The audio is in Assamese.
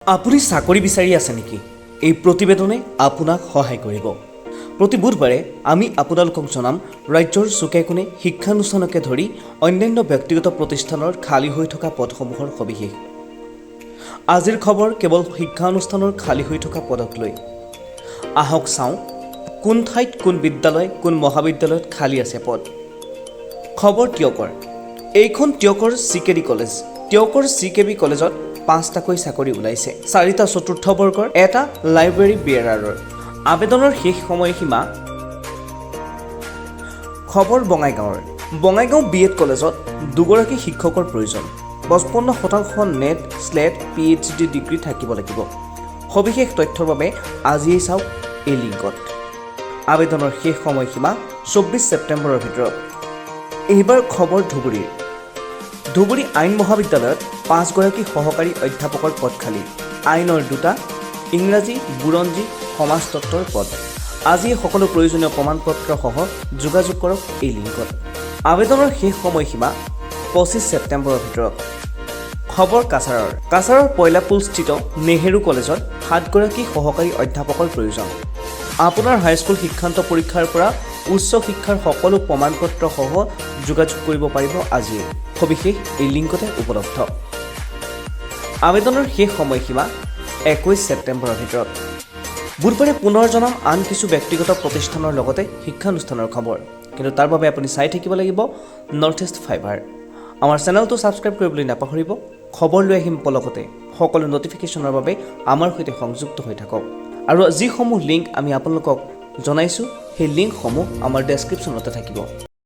আপুনি চাকৰি বিচাৰি আছে নেকি? এই প্ৰতিবেদনে আপোনাক সহায় কৰিব। প্ৰতি বুধবাৰে আমি আপোনালোকক জনাম ৰাজ্যৰ চুকে কোণে শিক্ষানুষ্ঠানকে ধৰি অন্যান্য ব্যক্তিগত প্ৰতিষ্ঠানৰ খালী হৈ থকা পদসমূহৰ সবিশেষ। আজিৰ খবৰ কেৱল শিক্ষানুষ্ঠানৰ খালী হৈ থকা পদক লৈ। আহক চাওঁ কোন ঠাইত, কোন বিদ্যালয়, কোন মহাবিদ্যালয়ত খালী আছে পদ। খবৰ টীয়কৰ। এইখন টীয়কৰ চি কে ডি কলেজ। টীয়কৰ চি কে বি কলেজত পাঁচটাকৈ চাকৰি ওলাইছে। চাৰিটা চতুৰ্থ বৰ্গৰ, এটা লাইব্ৰেৰী বিয়েৰাৰৰ। আবেদনৰ শেষ সময়সীমা। খবৰ বঙাইগাঁৱৰ। বঙাইগাঁও বি এড কলেজত দুগৰাকী শিক্ষকৰ প্ৰয়োজন। 55% net, SLET, PhD degree থাকিব লাগিব। সবিশেষ তথ্যৰ বাবে আজিয়েই চাওক এই লিংকত। আবেদনৰ শেষ সময়সীমা 24 ছেপ্টেম্বৰৰ ভিতৰত। এইবাৰ খবৰ ধুবুৰীৰ। ধুবুৰী আইন মহাবিদ্যালয়ত পাঁচগৰাকী সহকাৰী অধ্যাপকৰ পদ খালী। আইনৰ দুটা, ইংৰাজী, বুৰঞ্জী, সমাজতত্বৰ পদ। আজি সকলো প্ৰয়োজনীয় প্ৰমাণপত্ৰসহ যোগাযোগ কৰক এই লিংকত। আবেদনৰ শেষ সময়সীমা 25 ছেপ্টেম্বৰৰ ভিতৰত। খবৰ কাছাৰৰ। কাছাৰৰ পয়লাপুলস্থিত নেহেৰু কলেজত সাতগৰাকী সহকাৰী অধ্যাপকৰ প্ৰয়োজন। আপোনাৰ হাইস্কুল শিক্ষান্ত পৰীক্ষাৰ পৰা উচ্চ শিক্ষাৰ সকলো প্ৰমাণপত্ৰসহ যোগাযোগ কৰিব পাৰিব আজিয়েই। সবিশেষ এই লিংকতে উপলব্ধ। আবেদনৰ শেষ সময়সীমা 21 ছেপ্টেম্বৰৰ ভিতৰত। বুধবাৰে পুনৰ জনাম আন কিছু ব্যক্তিগত প্ৰতিষ্ঠানৰ লগতে শিক্ষানুষ্ঠানৰ খবৰ। কিন্তু তাৰ বাবে আপুনি চাই থাকিব লাগিব নৰ্থ ইষ্ট ফাইভাৰ। আমাৰ চেনেলটো ছাবস্ক্ৰাইব কৰিবলৈ নাপাহৰিব। খবৰ লৈ আহিম পলকতে। সকলো ন'টিফিকেশ্যনৰ বাবে আমাৰ সৈতে সংযুক্ত হৈ থাকক আৰু যিসমূহ লিংক আমি আপোনালোকক জনাইছোঁ, সেই লিংকসমূহ আমাৰ ডেছক্ৰিপশ্যনতে থাকিব।